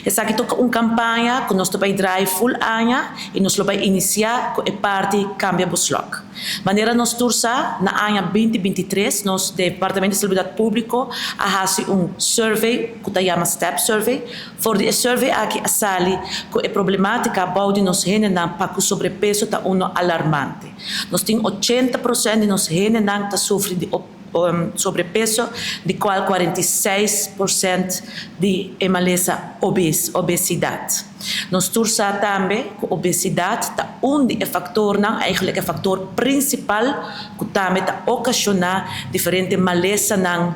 Esaki ta un campaña cu nos ta bay draai full aña y nos lo bay inicia cu e parti Cambia Bo Slok. Manera nos tur sa, na aña 2023 nos Departamento di Salubridad Publico a haci un survey cu ta yama STEP Survey. For di e survey aki a sali cu e problematica bou di nos hendenan pa cu sobrepeso ta uno alarmante. Nos tin 80% di nos hendenan ta sufri di sobrepeso, di cual 46% di e malesa obesidad. Nos tur sa tambe cu obesidad ta un di e factornan, eigenlijk e factor principal cu tambe ta ocasiona diferente malesanan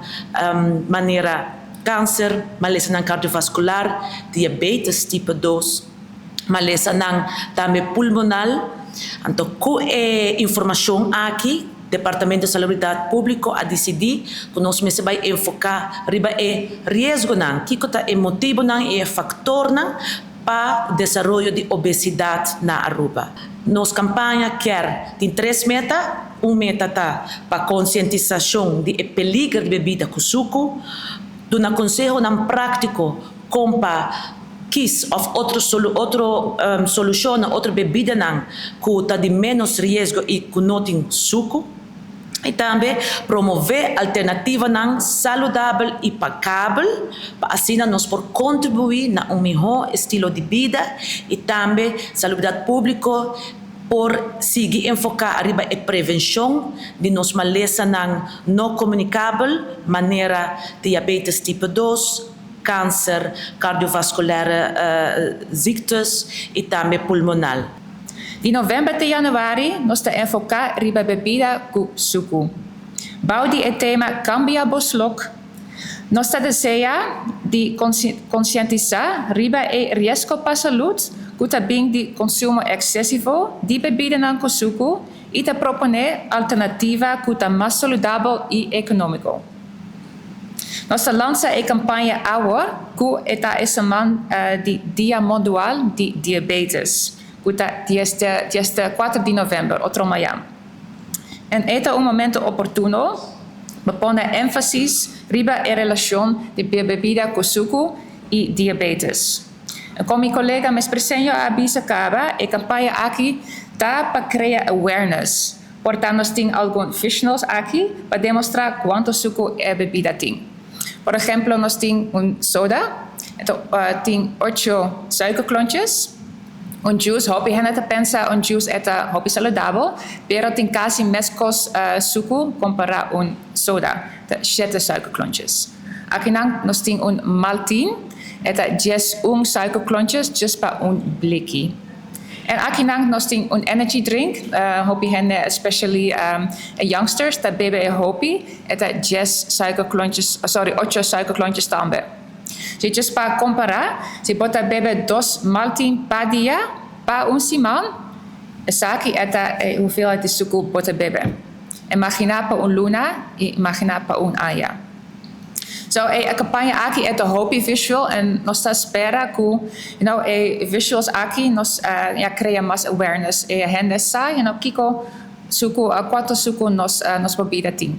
manera cancer, malesanan cardiovascular, diabetes tipo 2, malesanan tambe pulmonar. Anto, cu e informacion aki, Departamento di Salubridad Publico a dicidi cu nos mester bay enfoca riba e riesgonan, kico ta e motibonan y e factornan pa desaroyo di obesidad na Aruba. Nos campaña kier tin tres meta. Un meta ta pa concientisacion di e peliger di bebida cu suco, duna consehonan practico con pa kies of otro solucion, otro bebidanan cu ta di menos riesgo y cu no tin suco. Y tambe promove alternativanan saludabel y pagabel, pa asina nos por contribui na un miho estilo di bida y tambe Salubridad Publico por sigui enfoca riba e prevencion di nos malesanan no comunicabel, manera diabetes tipo 2, cancer, cardiovasculaire ziektes y tambe pulmonal. Di november te januari, nos ta enfoca riba bebida cu suco. Bou di e tema Cambia Bo Slok, nos ta desea di concientisa riba e riesgo pa salud cu ta bin di consumo excesivo di bebidanan cu suco y ta propone alternativa cu ta mas saludabel y economico. Nos ta lansa e campaña awe, cu ta e siman di Dia Mundial di Diabetes, cu ta dia 4 di november, otro mañan. Y e ta un momento oportuno pa pone enfasis riba e relacion di bebida cu suco y diabetes. Como mi colega mes presenio a bisa caba, e campaña aki ta pa crea awareness. Por tanto, nos tin algun visuals aki pa demostra cuanto suco e bebida tin. Por ehempel, nos tin un soda, anto, tin 8 suikerklontjes, un juice, hopi hende ta pensa un juice ta hopi saludabel, pero tin casi mescos suco compara un soda, 7 suikerklontjes. Aki nos tin un Maltine, ta 11 suikerklontjes, just pa un bliki. En aki nos tin un energy drink, hopi hende, especially youngsters, ta bebe e hopi, ta 10 suikerklontjes, sorry, 8 suikerklontjes tambe. Si just pa compara, si bo ta bebe dos Maltine pa dia, pa un siman, esaki ta e hoeveelheid di suco bo ta bebe. Imagina pa un luna y imagina pa un aña. So, e campaña aki ta hopi visual y nos ta spera cu e visuals aki nos ja, crea mas awareness. E hende sa, kiko suco, cuanto suco nos bebida tin.